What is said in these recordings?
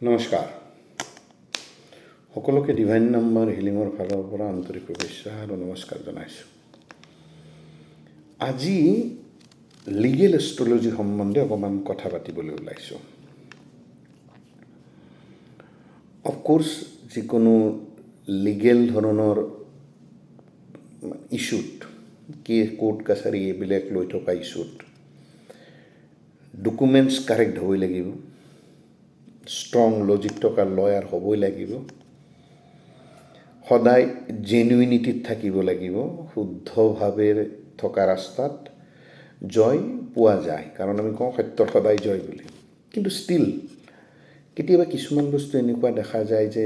নমস্কাৰ সকলোকে, divine number হিলিঙৰ ফালৰ পৰা আন্তৰিক শুভেচ্ছা আৰু নমস্কাৰ জনাইছোঁ। আজি লিগেল এষ্ট্ৰলজি সম্বন্ধে অকণমান কথা পাতিবলৈ ওলাইছোঁ। অফক'ৰ্ছ, যিকোনো লিগেল ধৰণৰ ইছ্যুত কি কোৰ্ট কাছাৰী এইবিলাক লৈ থকা ইছ্যুত ডকুমেণ্টছ কাৰেক্ট হ'বই লাগিব, ষ্ট্ৰং লজিক থকা লয়াৰ হ'বই লাগিব, সদায় জেনুইনিটিত থাকিব লাগিব। শুদ্ধভাৱে থকা ৰাস্তাত জয় পোৱা যায়, কাৰণ আমি কওঁ সত্যৰ সদায় জয় বুলি। কিন্তু ষ্টিল কেতিয়াবা কিছুমান বস্তু এনেকুৱা দেখা যায় যে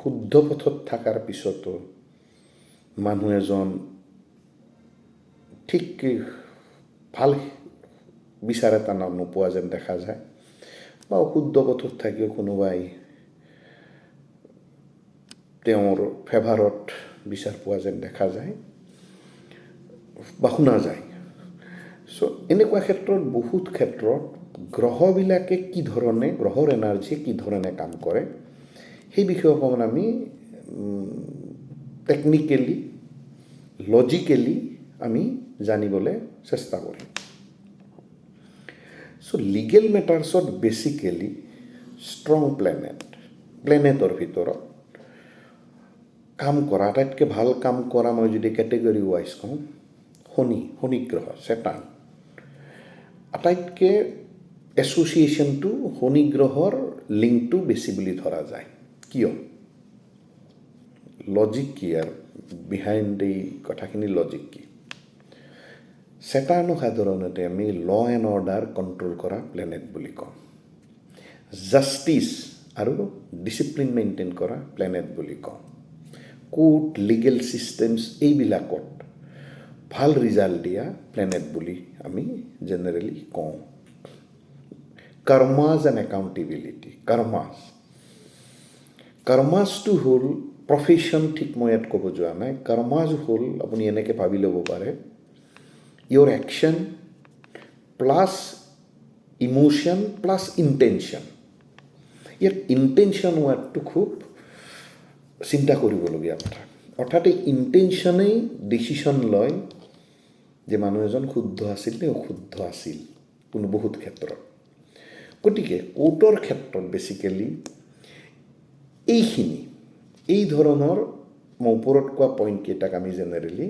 শুদ্ধ পথত থকাৰ পিছতো মানুহ এজন ঠিক ভাল বিচাৰ এটা নোপোৱা যেন দেখা যায় বা অশুদ্ধ পথত থাকিও কোনোবাই তেওঁৰ ফেভাৰত বিচাৰ পোৱা যেন দেখা যায় বা শুনা যায়। চ' এনেকুৱা ক্ষেত্ৰত, বহুত ক্ষেত্ৰত গ্ৰহবিলাকে কি ধৰণে, গ্ৰহৰ এনাৰ্জিয়ে কি ধৰণে কাম কৰে, সেই বিষয়ে অকণমান আমি টেকনিকেলি, লজিকেলি আমি জানিবলৈ চেষ্টা কৰিম। চ' লিগেল মেটাৰ্ছত বেচিকেলি ষ্ট্ৰং প্লেনেট, প্লেনেটৰ ভিতৰত কাম কৰা, আটাইতকৈ ভাল কাম কৰা, মই যদি কেটেগৰী ৱাইজ কওঁ, শনি, শনিগ্ৰহ, ছেটাৰ্ণ। আটাইতকৈ এছ'চিয়েশ্যনটো শনি গ্ৰহৰ লিংকটো বেছি বুলি ধৰা যায়। কিয়? লজিক কি আৰু বিহাইণ্ড এই কথাখিনি লজিক কি? ছেটাৰ্ণক সাধাৰণতে আমি ল এণ্ড অৰ্ডাৰ কণ্ট্ৰল কৰা প্লেনেট বুলি কওঁ, জাষ্টিছ আৰু ডিচিপ্লিন মেইনটেইন কৰা প্লেনেট বুলি কওঁ। কোৰ্ট, লিগেল ছিষ্টেমছ এইবিলাকত ভাল ৰিজাল্ট দিয়া প্লেনেট বুলি আমি জেনেৰেলি কওঁ। কাৰ্মাজ এণ্ড একাউণ্টেবিলিটি, কাৰ্মাজ, কাৰ্মাজটো হ'ল প্ৰফেশ্যন, ঠিক মই ইয়াত ক'ব যোৱা নাই। কাৰ্মাজ হ'ল, আপুনি এনেকৈ ভাবি ল'ব পাৰে, your action plus emotion plus intention। ইয়াত ইনটেনশ্যন ৱাৰ্ডটো খুব চিন্তা কৰিবলগীয়া কথা। অৰ্থাৎ এই ইনটেনশ্যনেই ডিচিশ্যন লয় যে মানুহ এজন শুদ্ধ আছিল নে অশুদ্ধ আছিল কোনো বহুত ক্ষেত্ৰত। গতিকে কোৰ্টৰ ক্ষেত্ৰত বেচিকেলি এইখিনি, এই ধৰণৰ মই ওপৰত কোৱা পইণ্টকেইটাক আমি জেনেৰেলি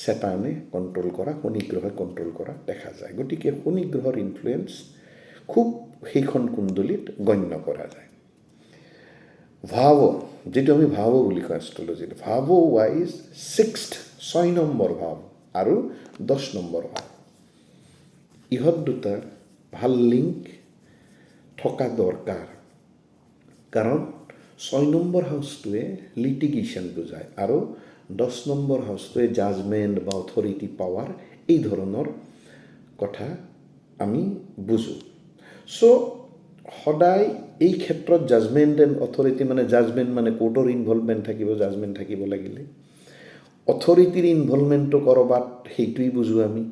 ছেটাৰ্ণে কণ্ট্ৰল কৰা, শনি গ্ৰহে কণ্ট্ৰল কৰা দেখা যায়। গতিকে শনি গ্ৰহৰ ইনফ্লুৱেঞ্চ খুব সেইখন কুণ্ডলীত গণ্য কৰা যায়। ভাৱ, যিটো আমি ভাৱ বুলি কওঁ এষ্ট্ৰলজিত, ভাৱ ৱাইজ ছিক্সথ, 6 নম্বৰ ভাৱ আৰু 10 নম্বৰ ভাৱ, ইহঁত দুটাৰ ভাল লিংক থকা দৰকাৰ। কাৰণ 6 নম্বৰ হাউচটোৱে লিটিগেশ্যন বুজায় আৰু 10 নম্বৰ হাউচটোৱে জাজমেণ্ট বা অথৰিটি, পাৱাৰ, এই ধৰণৰ কথা আমি বুজোঁ। চ' সদায় এই ক্ষেত্ৰত জাজমেণ্ট এণ্ড অথৰিটি মানে, জাজমেণ্ট মানে কোৰ্টৰ ইনভলভমেণ্ট থাকিব, জাজমেণ্ট থাকিব লাগিলে অথৰিটিৰ ইনভলভমেণ্টটো ক'ৰবাত, সেইটোৱেই বুজোঁ আমি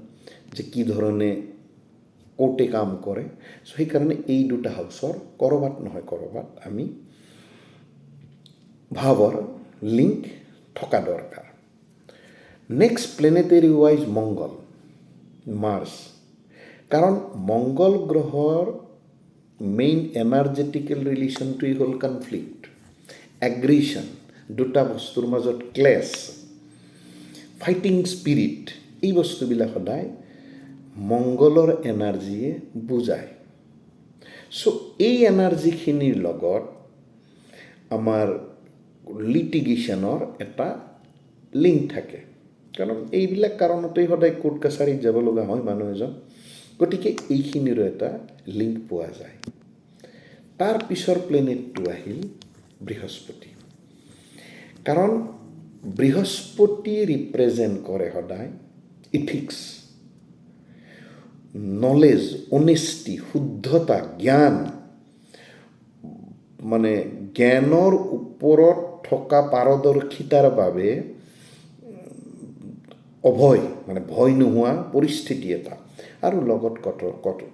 যে কি ধৰণে কোৰ্টে কাম কৰে। চ' সেইকাৰণে এই দুটা হাউচৰ ক'ৰবাত নহয় ক'ৰবাত আমি ভাৱৰ লিংক থকা দৰকাৰ। নেক্সট প্লেনেটেৰী ৱাইজ মংগল, মাৰ্চ। কাৰণ মংগল গ্ৰহৰ মেইন এনাৰ্জেটিকেল ৰিলেশ্যনটোৱেই হ'ল কনফ্লিক্ট, এগ্ৰেশ্যন, দুটা বস্তুৰ মাজত ক্লেছ, ফাইটিং স্পিৰিট। এই বস্তুবিলাক সদায় মংগলৰ এনাৰ্জিয়ে বুজায়। চ' এই এনাৰ্জিখিনিৰ লগত আমাৰ লিটিগেশ্যনৰ এটা লিংক থাকে, কাৰণ এইবিলাক কাৰণতেই সদায় কোৰ্ট কাছাৰীত যাব লগা হয় মানুহ এজন। গতিকে এইখিনিৰো এটা লিংক পোৱা যায়। তাৰ পিছৰ প্লেনেটটো আহিল বৃহস্পতি। কাৰণ বৃহস্পতি ৰিপ্ৰেজেণ্ট কৰে সদায় ইথিক্স, নলেজ, অনেষ্টি, শুদ্ধতা, জ্ঞান, মানে জ্ঞানৰ ওপৰত থকা পাৰদৰ্শিতাৰ বাবে অভয়, মানে ভয় নোহোৱা পৰিস্থিতি এটা আৰু লগত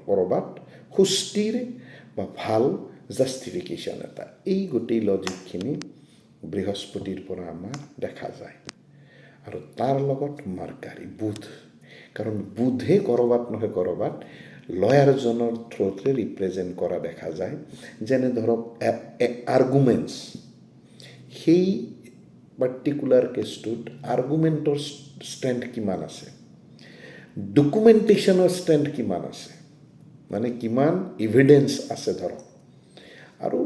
ক'ৰবাত সুস্থিৰ বা ভাল জাষ্টিফিকেশ্যন এটা। এই গোটেই লজিকখিনি বৃহস্পতিৰ পৰা আমাৰ দেখা যায়। আৰু তাৰ লগত মাৰ্কাৰী, বুধ, কাৰণ বুধে ক'ৰবাত নহয় ক'ৰবাত লয়াৰজনৰ থ্ৰুতে ৰিপ্ৰেজেণ্ট কৰা দেখা যায়। যেনে ধৰক আৰ্গুমেণ্টছ, সেই পাৰ্টিকুলাৰ কেছটোত আৰ্গুমেণ্টৰ ষ্ট্ৰেংথ কিমান আছে, ডকুমেণ্টেশ্যনৰ ষ্ট্ৰেংথ কিমান আছে, মানে কিমান ইভিডেঞ্চ আছে ধৰক, আৰু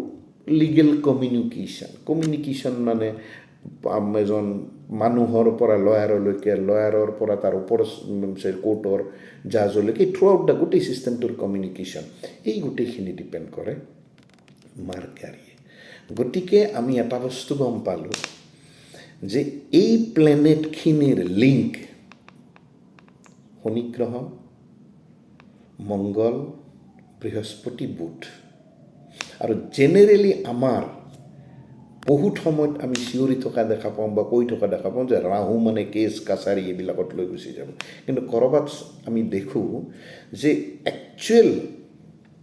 লিগেল কমিউনিকেশ্যন। কমিউনিকেশ্যন মানে এজন মানুহৰ পৰা লয়াৰলৈকে, লয়াৰৰ পৰা তাৰ ওপৰ কোৰ্টৰ জাজলৈকে, থ্ৰু আউট the গোটেই ছিষ্টেমটোৰ কমিউনিকেশ্যন, এই গোটেইখিনি ডিপেণ্ড কৰে মাৰ্কাৰীয়ে। গতিকে আমি এটা বস্তু গম পালোঁ যে এই প্লেনেটখিনিৰ লিংক শনিগ্ৰহ, মংগল, বৃহস্পতি, বুধ। আৰু জেনেৰেলি আমাৰ বহুত সময়ত আমি চিঞৰি থকা দেখা পাওঁ বা কৈ থকা দেখা পাওঁ যে ৰাহু মানে কেছ কাছাৰী এইবিলাকত লৈ গুচি যাব। কিন্তু ক'ৰবাত আমি দেখোঁ যে একচুৱেল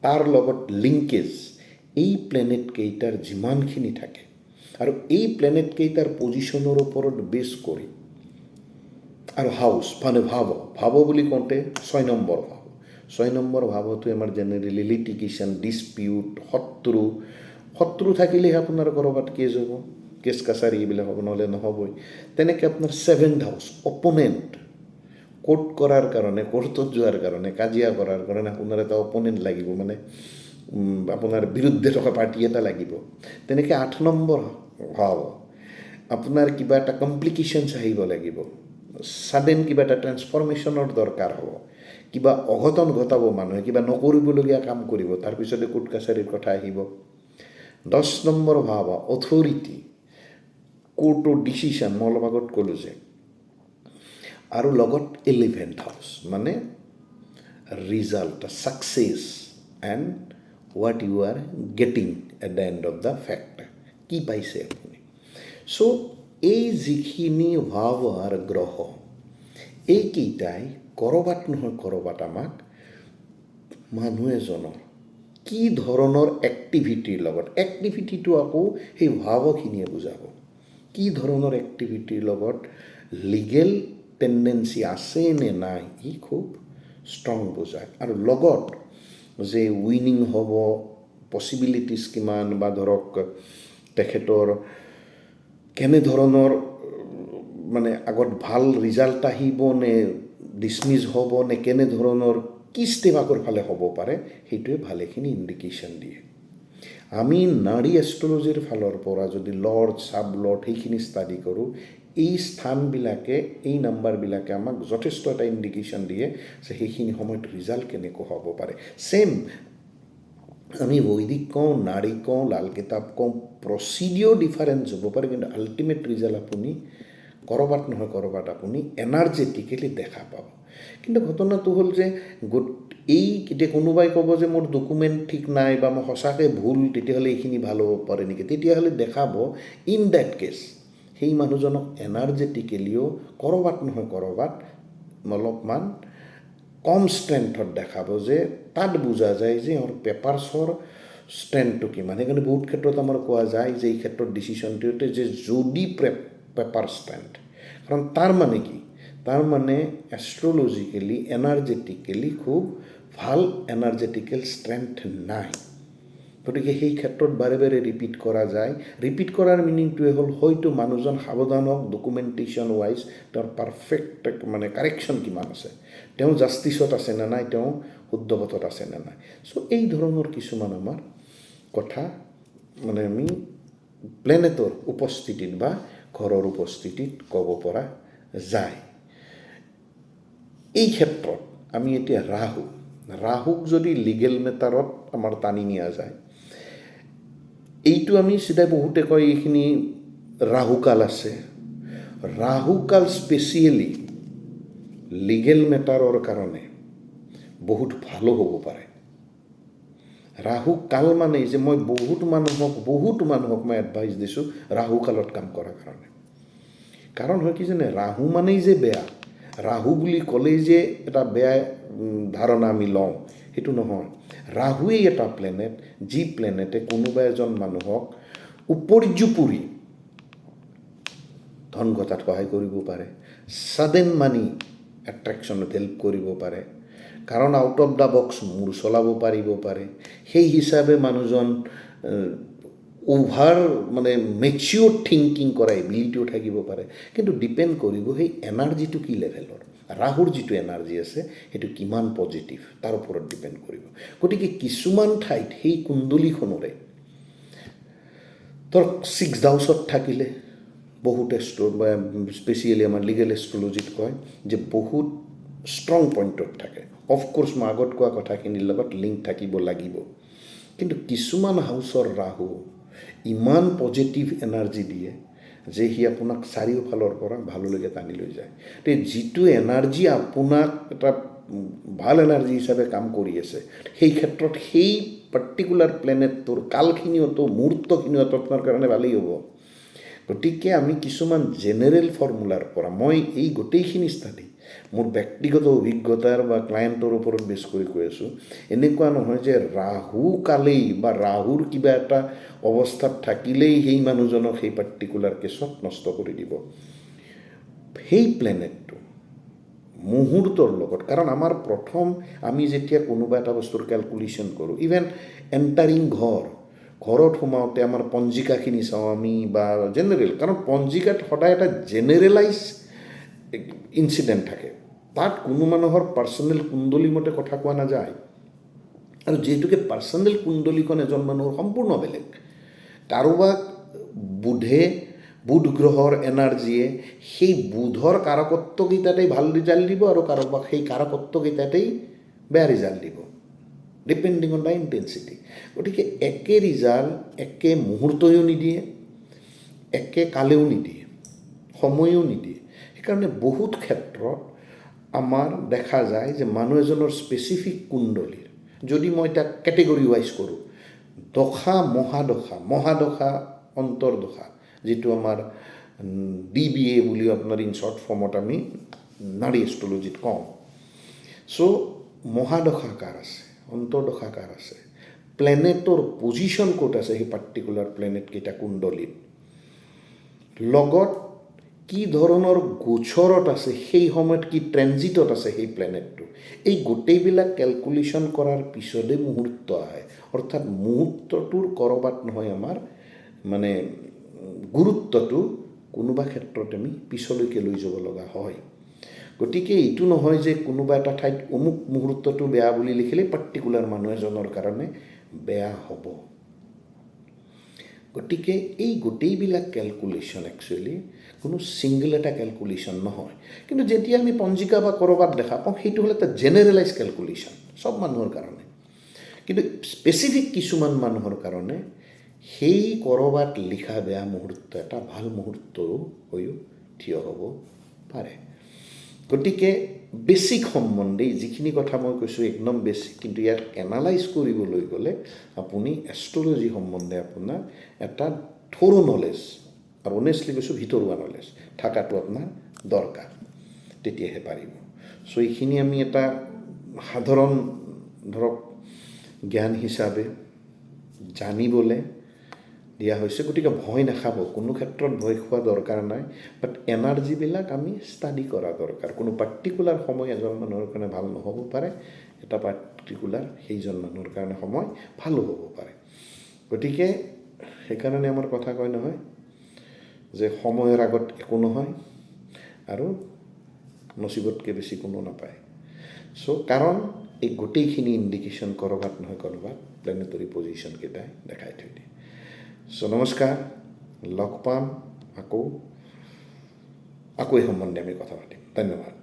তাৰ লগত লিংকেজ এই প্লেনেটকেইটাৰ যিমানখিনি থাকে আৰু এই প্লেনেটকেইটাৰ পজিশ্যনৰ ওপৰত বেছ কৰি আৰু হাউচ মানে ভাৱ, ভাৱ বুলি কওঁতে 6 নম্বৰ ভাৱ, 6 নম্বৰ ভাৱটোৱে আমাৰ জেনেৰেলি লিটিগেশ্যন, ডিছপিউট, শত্ৰু। শত্ৰু থাকিলেহে আপোনাৰ ক'ৰবাত কেছ হ'ব, কেছ কাছাৰী এইবিলাক হ'ব, নহ'লে নহ'বই। তেনেকৈ আপোনাৰ ছেভেন্থ হাউচ, অপনেণ্ট, কোৰ্ট কৰাৰ কাৰণে, কোৰ্টত যোৱাৰ কাৰণে, কাজিয়া কৰাৰ কাৰণে আপোনাৰ এটা অপনেণ্ট লাগিব, মানে আপোনাৰ বিৰুদ্ধে থকা পাৰ্টি এটা লাগিব। তেনেকৈ 8 নম্বৰ ভাৱ, আপোনাৰ কিবা এটা কমপ্লিকেশ্যনছ আহিব লাগিব, ছাডেন কিবা এটা ট্ৰেন্সফৰ্মেশ্যনৰ দৰকাৰ হ'ব, কিবা অঘটন ঘটাব মানুহে, কিবা নকৰিবলগীয়া কাম কৰিব, তাৰপিছতে কোৰ্ট কাছাৰীৰ কথা আহিব। 10 নম্বৰ ভাৱ, অথৰিটি, কোৰ্টৰ ডিচিশ্যন, মই অলপ আগত ক'লোঁ যে। আৰু লগত 11th house মানে result, success and what you are getting at the end of the fact, কি পাইছে আপুনি। চ' এই যিখিনি ভাৱ আৰু গ্ৰহ, এইকেইটাই ক'ৰবাত নহয় ক'ৰবাত আমাক মানুহ এজনৰ কি ধৰণৰ এক্টিভিটিৰ লগত, এক্টিভিটিটো আকৌ সেই ভাৱখিনিয়ে বুজাব, কি ধৰণৰ এক্টিভিটিৰ লগত লিগেল টেণ্ডেঞ্চি আছে নে নাই, ই খুব ষ্ট্ৰং বুজায়। আৰু লগত যে উইনিং হ'ব পচিবিলিটিছ কিমান, বা ধৰক তেখেতৰ কেনেধৰণৰ মানে আগত ভাল ৰিজাল্ট আহিব নে ডিছমিছ হ'ব নে কেনেধৰণৰ কি ষ্টেপ আগৰ ফালে হ'ব পাৰে, সেইটোৱে ভালেখিনি ইণ্ডিকেশ্যন দিয়ে। আমি নাড়ী এষ্ট্ৰলজিৰ ফালৰ পৰা যদি লৰ্ড, ছাব লৰ্ড সেইখিনি ষ্টাডি কৰোঁ, এই স্থানবিলাকে, এই নাম্বাৰবিলাকে আমাক যথেষ্ট এটা ইণ্ডিকেশ্যন দিয়ে যে সেইখিনি সময়ত ৰিজাল্ট কেনেকুৱা হ'ব পাৰে। ছেইম আমি বৈদিক কওঁ, নাড়ী কওঁ, লাল কিতাপ কওঁ, প্ৰচিডিঅ'ৰ ডিফাৰেঞ্চ হ'ব পাৰে, কিন্তু আল্টিমেট ৰিজাল্ট আপুনি ক'ৰবাত নহয় ক'ৰবাত আপুনি এনাৰ্জেটিকেলি দেখা পাব। কিন্তু ঘটনাটো হ'ল যে এই এতিয়া কোনোবাই ক'ব যে মোৰ ডকুমেণ্ট ঠিক নাই বা মই সঁচাকৈ ভুল, তেতিয়াহ'লে এইখিনি ভাল হ'ব পাৰে নেকি? তেতিয়াহ'লে দেখাব ইন that cash সেই মানুহজনক এনাৰ্জেটিকেলিও ক'ৰবাত নহয় ক'ৰবাত অলপমান কম ষ্ট্ৰেংথত দেখাব, যে তাত বুজা যায় যে এওঁৰ পেপাৰ্ছৰ ষ্ট্ৰেংথটো কিমান। সেইকাৰণে বহুত ক্ষেত্ৰত আমাৰ কোৱা যায় যে এই ক্ষেত্ৰত ডিচিশ্যনটোতে যে যদি পেপাৰ ষ্ট্ৰেংথ, কাৰণ তাৰ মানে কি? তাৰ মানে এষ্ট্ৰলজিকেলি এনাৰ্জেটিকেলি খুব ভাল এনাৰ্জেটিকেল ষ্ট্ৰেংথ নাই। গতিকে সেই ক্ষেত্ৰত বাৰে বাৰে ৰিপিট কৰা যায়। ৰিপিট কৰাৰ মিনিংটোৱে হ'ল হয়তো মানুহজন সাৱধান হওক, ডকুমেণ্টেশ্যন ৱাইজ তেওঁৰ পাৰফেক্ট মানে কাৰেকশ্যন কিমান আছে, তেওঁ জাষ্টিছত আছে নে নাই, তেওঁ শুদ্ধ পথত আছে নে নাই। চ' এই ধৰণৰ কিছুমান আমাৰ কথা মানে আমি প্লেনেটৰ উপস্থিতিত বা ঘৰৰ উপস্থিতিত ক'ব পৰা যায়। এই ক্ষেত্ৰত আমি এতিয়া ৰাহুক যদি লিগেল মেটাৰত আমাৰ টানি নিয়া যায়, এইটো আমি চিধাই বহুতে কয় এইখিনি ৰাহুকাল আছে। ৰাহুকাল স্পেচিয়েলি লিগেল মেটাৰৰ কাৰণে বহুত ভালো হ'ব পাৰে। ৰাহুকাল মানে যে মই বহুত মানুহক মই এডভাইচ দিছোঁ ৰাহুকালত কাম কৰাৰ কাৰণে। কাৰণ হয় কি জানে, ৰাহু মানেই যে বেয়া, ৰাহু বুলি ক'লেই যে এটা বেয়া ধাৰণা আমি লওঁ, সেইটো নহয়। ৰাহুৱেই এটা প্লেনেট যি প্লেনেটে কোনোবা এজন মানুহক উপৰ্যুপৰি ধন ঘটাত সহায় কৰিব পাৰে, ছাডেন মানি এট্ৰেকশ্যনত হেল্প কৰিব পাৰে, কাৰণ আউট অফ the box মূৰ চলাব পাৰিব পাৰে। সেই হিচাপে মানুহজন অ'ভাৰ মানে মেচিয়ৰ থিংকিং কৰা এবিলিটিও থাকিব পাৰে। কিন্তু ডিপেণ্ড কৰিব সেই এনাৰ্জিটো কি লেভেলৰ, ৰাহুৰ যিটো এনাৰ্জি আছে সেইটো কিমান পজিটিভ তাৰ ওপৰত ডিপেণ্ড কৰিব। গতিকে কিছুমান ঠাইত সেই কুণ্ডলীখনৰে ধৰক ছিক্স হাউচত থাকিলে বহুত স্পেচিয়েলি আমাৰ লিগেল এষ্ট্ৰলজিত কয় যে বহুত ষ্ট্ৰং পইণ্টত থাকে। অফক'ৰ্ছ মই আগত কোৱা কথাখিনিৰ লগত লিংক থাকিব লাগিব। কিন্তু কিছুমান হাউচৰ ৰাহু ইমান পজিটিভ এনাৰ্জি দিয়ে যে সি আপোনাক চাৰিওফালৰ পৰা ভাললৈকে টানি লৈ যায়। তে যিটো এনাৰ্জি আপোনাক এটা ভাল এনাৰ্জি হিচাপে কাম কৰি আছে, সেই ক্ষেত্ৰত সেই পাৰ্টিকুলাৰ প্লেনেটটোৰ কালখিনিওতো মুহূৰ্তখিনিওতো আপোনাৰ কাৰণে ভালেই হ'ব। গতিকে আমি কিছুমান জেনেৰেল ফৰ্মুলাৰ পৰা, মই এই গোটেইখিনি ষ্টাডি মোৰ ব্যক্তিগত অভিজ্ঞতাৰ বা ক্লায়েণ্টৰ ওপৰত বেছ কৰি কৈ আছোঁ। এনেকুৱা নহয় যে ৰাহু কালেই বা ৰাহুৰ কিবা এটা অৱস্থাত থাকিলেই সেই মানুহজনক সেই পাৰ্টিকুলাৰ কেছত নষ্ট কৰি দিব। সেই প্লেনেটটো মুহূৰ্তৰ লগত, কাৰণ আমাৰ প্ৰথম আমি যেতিয়া কোনোবা এটা বস্তুৰ কেলকুলেশ্যন কৰোঁ, ইভেন এণ্টাৰিং ঘৰ, ঘৰত সোমাওঁতে আমাৰ পঞ্জিকাখিনি চাওঁ আমি বা জেনেৰেল, কাৰণ পঞ্জিকাত সদায় এটা জেনেৰেলাইজ ইনচিডেণ্ট থাকে, তাত কোনো মানুহৰ পাৰ্চনেল কুণ্ডলী মতে কথা কোৱা নাযায়। আৰু যিহেতুকে পাৰ্চনেল কুণ্ডলীখন এজন মানুহৰ সম্পূৰ্ণ বেলেগ, কাৰোবাক বুধে, বুধ গ্ৰহৰ এনাৰ্জিয়ে সেই বুধৰ কাৰকত্বকেইটাতেই ভাল ৰিজাল্ট দিব আৰু কাৰোবাক সেই কাৰকত্বকেইটাতেই বেয়া ৰিজাল্ট দিব, ডিপেণ্ডিং অন the intensity. গতিকে একে ৰিজাল্ট একে মুহূৰ্তইও নিদিয়ে, একে কালেও নিদিয়ে, সময়ো নিদিয়ে। সেইকাৰণে বহুত ক্ষেত্ৰত আমাৰ দেখা যায় যে মানুহ এজনৰ স্পেচিফিক কুণ্ডলীৰ, যদি মই তাক কেটেগৰী ৱাইজ কৰোঁ, দশা, মহাদশা, মহাদশা, অন্তৰ্দশা, যিটো আমাৰ DBA বুলিও আপোনাৰ ইন শ্বৰ্ট ফৰ্মত আমি নাড়ী এষ্ট্ৰলজিত কওঁ। চ' মহাদশা কাৰ আছে, অন্তৰ্দশা কাৰ আছে, প্লেনেটৰ পজিশ্যন ক'ত আছে সেই পাৰ্টিকুলাৰ প্লেনেটকেইটা কুণ্ডলীত, লগত কি ধৰণৰ গোচৰত আছে, সেই সময়ত কি ট্ৰেনজিটত আছে সেই প্লেনেটটো, এই গোটেইবিলাক কেলকুলেশ্যন কৰাৰ পিছতহে মুহূৰ্ত আহে। অৰ্থাৎ মুহূৰ্তটোৰ ক'ৰবাত নহয় আমাৰ মানে গুৰুত্বটো কোনোবা ক্ষেত্ৰত আমি পিছলৈকে লৈ যাব লগা হয়। গতিকে এইটো নহয় যে কোনোবা এটা ঠাইত অমুক মুহূৰ্তটো বেয়া বুলি লিখিলে পাৰ্টিকুলাৰ মানুহ এজনৰ কাৰণে বেয়া হ'ব। গতিকে এই গোটেইবিলাক কেলকুলেশ্যন একচুৱেলি কোনো ছিংগল এটা কেলকুলেশ্যন নহয়। কিন্তু যেতিয়া আমি পঞ্জিকা বা ক'ৰবাত দেখা পাওঁ, সেইটো হ'ল এটা জেনেৰেলাইজ কেলকুলেশ্যন চব মানুহৰ কাৰণে। কিন্তু স্পেচিফিক কিছুমান মানুহৰ কাৰণে সেই ক'ৰবাত লিখা বেয়া মুহূৰ্ত এটা ভাল মুহূৰ্তও হৈও থিয় হ'ব পাৰে। গতিকে বেছিক সম্বন্ধে যিখিনি কথা মই কৈছোঁ একদম বেছিক, কিন্তু ইয়াত এনালাইজ কৰিবলৈ গ'লে আপুনি এষ্ট্ৰলজি সম্বন্ধে আপোনাৰ এটা থৰ' নলেজ, আৰু অনেষ্টলি কৈছোঁ ভিতৰুৱা নলেজ থকাটো আপোনাৰ দৰকাৰ, তেতিয়াহে পাৰিব। চ' এইখিনি আমি এটা সাধাৰণ ধৰক জ্ঞান হিচাপে জানিবলৈ দিয়া হৈছে। গতিকে ভয় নাখাব, কোনো ক্ষেত্ৰত ভয় খোৱা দৰকাৰ নাই, বাট এনাৰ্জিবিলাক আমি ষ্টাডি কৰা দৰকাৰ। কোনো পাৰ্টিকুলাৰ সময় এজন মানুহৰ কাৰণে ভাল নহ'ব পাৰে, এটা পাৰ্টিকুলাৰ সেইজন মানুহৰ কাৰণে সময় ভালো হ'ব পাৰে। গতিকে সেইকাৰণে আমাৰ কথা কয় নহয় যে সময়ৰ আগত একো নহয় আৰু নচিবতকৈ বেছি কোনো নাপায়। চ' কাৰণ এই গোটেইখিনি ইণ্ডিকেশ্যন ক'ৰবাত নহয় ক'ৰবাত প্লেনেটৰী পজিশ্যনকেইটাই দেখাই থৈ দিয়ে। চ' নমস্কাৰ, লগ পাম আকৌ, আকৌ এই সম্বন্ধে আমি কথা পাতিম। ধন্যবাদ।